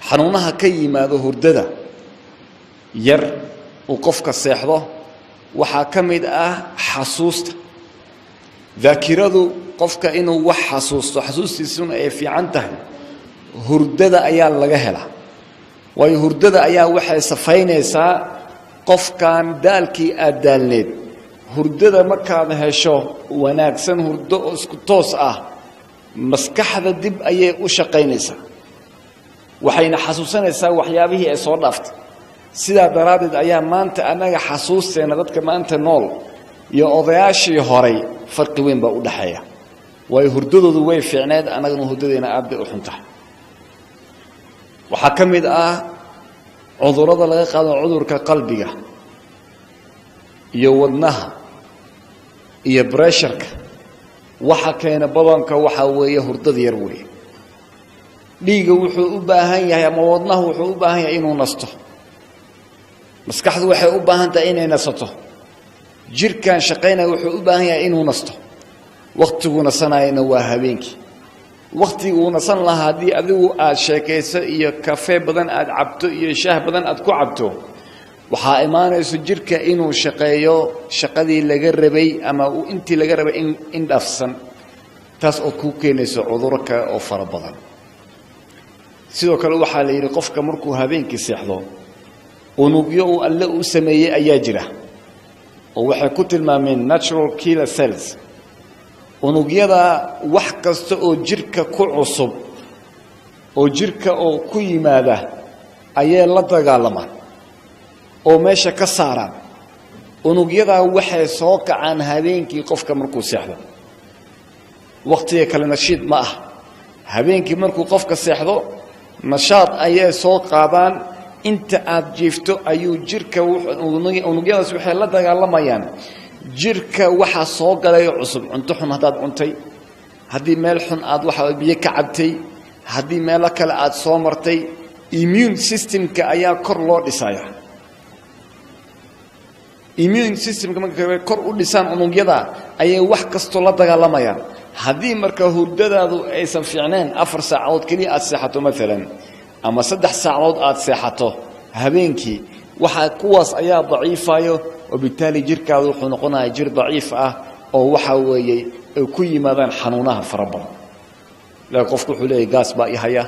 Xanuunaha ka yimaado hurdada yar uu qofka seexdo waxaa ka mid ah xasuusta, daakiradu. Qofka inuu wax xasuusto, xasuustiisuna ay fiican tahay, hurdada ayaa laga helaa, waayo hurdada ayaa waxay safaynaysaa qofkan daalkii aad daalneed. Hurdada markaad hesho wanaagsan, hurdo oo isku toos ah, maskaxda dib ayay u shaqaynaysaa, waxayna xasuusanaysaa waxyaabihii ay soo dhaaftay. Sidaa daraaddeed ayaa maanta annaga xasuusteenna, dadka maanta nool iyo odayaashii horay, farqi weyn baa u dhexeeya, waayo hurdadoodu way fiicneed, annagana hurdadeena aad bay u xun tahay. Waxaa ka mid ah cudurrada laga qaado cudurka qalbiga iyo wadnaha iyo pressure-ka. Waxa keena badanka waxaa weeye hurdada yar weeye. Dhiigga wuxuu u baahan yahay ama wadnahu wuxuu u baahan yahay inuu nasto, maskaxdu waxay u baahan tahay inay nasato, jirkan shaqaynaya wuxuu u baahan yahay inuu nasto. Wakhtigu nasanayana waa habeenkii. Wakhtiga uu nasan lahaa haddii adigu aad sheekayso iyo kafee badan aad cabto iyo shaah badan aad ku cabto, waxaa imaanayso jirka inuu shaqeeyo shaqadii laga rabay ama intii laga rabay in dhaafsan, taas oo kuu keenayso cudurro kale oo fara badan. Sidoo kale waxaa la yidhi qofka markuu habeenkii seexdo, unugyo uu Alle u sameeyey ayaa jira oo waxay ku tilmaameen natural killer cells. Unugyada wax kasta oo jirka ku cusub oo jirka oo ku yimaada ayay la dagaalamaan oo meesha ka saaraan. Unugyadaa waxay soo kacaan habeenkii qofka markuu seexdo. Wakhtiga kale nashiid ma ah. Habeenkii markuu qofka seexdo, nashaad ayay soo qaadaan. Inta aad jiifto ayuu jirka unugyadaas waxay la dagaalamayaan jirka waxaa soo galayo cusub. Cunto xun haddaad cuntay, haddii meel xun aad waxa biyo ka cabtay, haddii meelo kale aad soo martay, immune system-ka ayaa kor loo dhisaya. Immune system-ka marka kor u dhisaan unugyada, ayay wax kastoo la dagaalamayaan. Haddii marka hurdadaadu aysan fiicnayn, 4 saacadood keliya aad seexato maalan ama 3 saacadood aad seexato habeenkii, waxaa kuwaas ayaa daciifayo, وبالتالي jirkaadu wuxuu noqonayaa jir daciif ah oo waxa weeye ay ku yimaadaan xanuunaha fara badan. Laakiin qofku wuxuu leeyahay gaas baa i haya,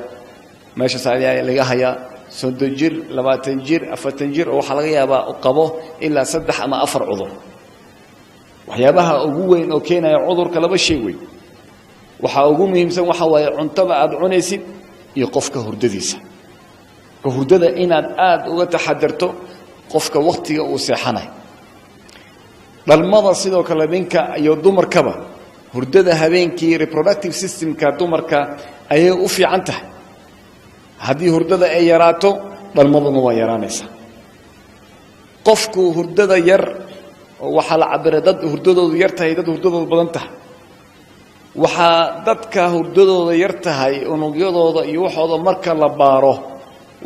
meeshaas ayaa laga hayaa. 30 jir, 20 jir, 40 jir oo waxaa laga yaabaa qabo ilaa saddex ama afar cudur. Waxyaabaha ugu weyn oo keenaya cudurka laba shay wey. Waxaa ugu muhiimsan waxa waaye cuntada aad cunaysid iyo qofka hurdadiisa. Ka hurdada inaad aada uga taxadarto, qofka waktiga uu seexanayo. Dhalmada sidoo kale, ninka iyo dumarkaba, hurdada habeenkii reproductive system-ka dumarka ayay u fiican tahay. Haddii hurdada ay yaraato, dhalmaduna waa yaraanaysaa. Qofku hurdada yar oo waxaa la cabiray dad hurdadoodu yar tahay, dad hurdadoodu badan tahay. Waxaa dadka hurdadooda yar tahay unugyadooda iyo waxooda marka la baaro,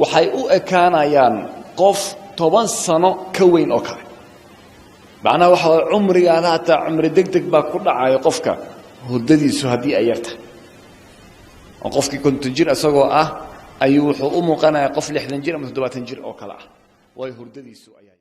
waxay u ekaanayaan qof 10 sano ka weyn oo kale. Macnaha waxa waye cumrigaada hataa cumri deg deg baa ku dhacayo qofka hurdadiisu haddii ay yar tahay, oo qofkii 50 jir isagoo ah ayuu wuxuu u muuqanayaa qof 60 jir ama 70 jir oo kale ah, waayo hurdadiisu ayaa